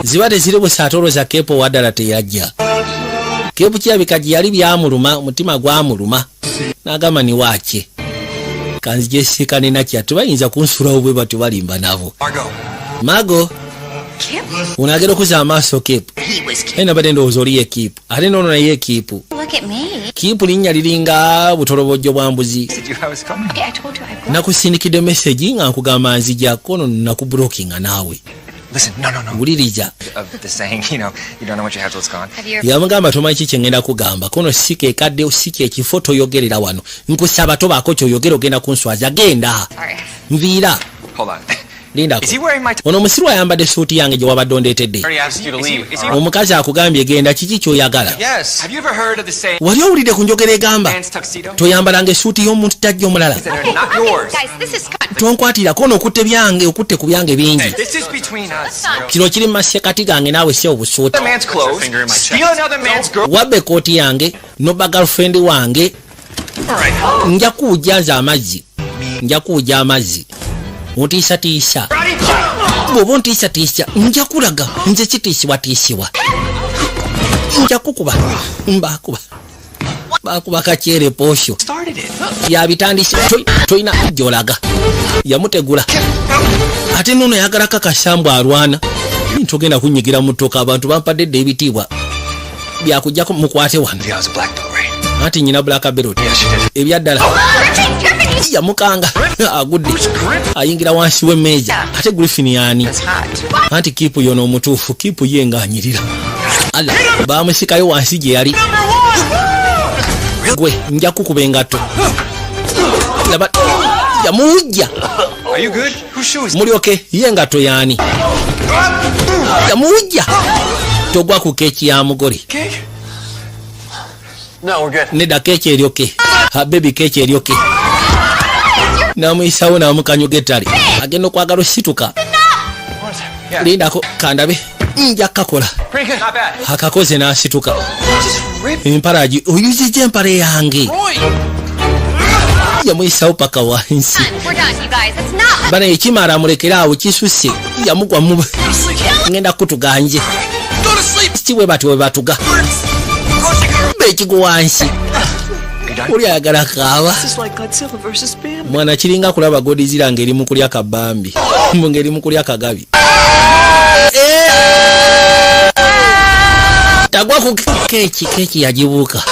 Ziba teziri busa, olowooza Keepu owaddala teyajja. Keepu kirabika gye yali byamuluma, omutima gwamuluma, n'agamba niwaake kanzije siikane nakya, tebayinza kunsulawo bwe batyo, balimba nabo. Margot. Mago ono agenda okuzza amaaso Keepu. He was Naye nabadde ndowooza oli ye Kiipu, ate noono naye Kiipu. Look at me. Kiipu linnya liringa butolobojjo bwa mbuzi. Did you I was coming? Okay, I told you I broke. Nakusindikidde message nga nkugamba nzija kono, nakublockinga naawe. Listen, no. Wuliriza. Of the saying, you don't know what you have till it's gone. Have you ever Yamugamba tomanyi ki kyengenda kugamba kono, si kekadde, si kyekifo, toyogerera wano, nkusaba tobaako kyoyogera, ogenda kunswaza, genda. Sorry. Nviira. Hold on. Lindako. Is he wearing my? Ono omusiru ayambadde suuti yange gye wabadde ondeetedde. Already asked you to leave. Is he? Omukazi akugambye genda, kiki kyoyagala? Yes. Have you ever heard of the saying, Wali owulidde ku njogera egamba man's tuxedo? toyambalanga essuuti y'omuntu tajja omulala? That are not yours. Guys, this is Scott. Tonkwatirako ono, okutte byange, okutte ku byange bingi. This is between us. Kino kiri mu masekati gange naawe, si obusuuti. Another man's clothes. Finger in my chest. Steal another man's girl. Wabba ekooti yange nobba girlfriend wange. Nja kuwujja nze amazzi, nja kuwujja amazzi. Ontiisatiisa, bw'oba ontiisatiisa nja kulaga nze kitiisibwatiisibwa, nja kukuba. Mbakuba bakuba kakyere posho. Started it. Yabitandise. Tolina gyolaga. Yamutegula, ate nono yagala kakasambwa alwana. Togenda kunyigira mutoka, abantu bampadde dda ebitiibwa byakujjako mukwate wano. Yeah, I was a black belt, right? Anti nyina black belt. Yeah, she did. Ebyaddala yamukanga agudde, ayingira wansi w'emmeeza. Ate Griffin yani? It's hot. Anti Kiipu yono omutuufu, Kiipu ye ng'anyirira. Ala bamusikayo wansi gye yali. Gwe nja kukuba engatto, laba yamuwujja. Are you good? Whose shoe is Mulyoke ye engatto yaani? Yamuwujja, togwa ku keeki ya mugole. Cake? No, we're good. Nedda, keeki eryoke. Ha, baby, keeki eryoke. Namuyisawo namukanyuga ettale, agenda okwagala osituka. Lindako kandabe, nja kakola. Pretty good. Not bad. Akakoze n'asituka. Just rip. Empala agi oyuzijja empala yange. Roy! Yamuyisawo paka wansi. We're done, you guys. It's not. Bana ekimala mulekere awo, kisusse. Yamugwa mu ngenda kutuganje. Go to sleep! Si bwe bati bwe batuga bekigo wansi. You done? Oli ayagala kaaba. This is like Godzilla versus Bambi. Mwana, kiringa kulaba Godzilla ng'eri mu kulya kabambi, mbu ng'eri mu kulya kagabi. Eh! Tagwa ku keeki, keeki yagibuuka.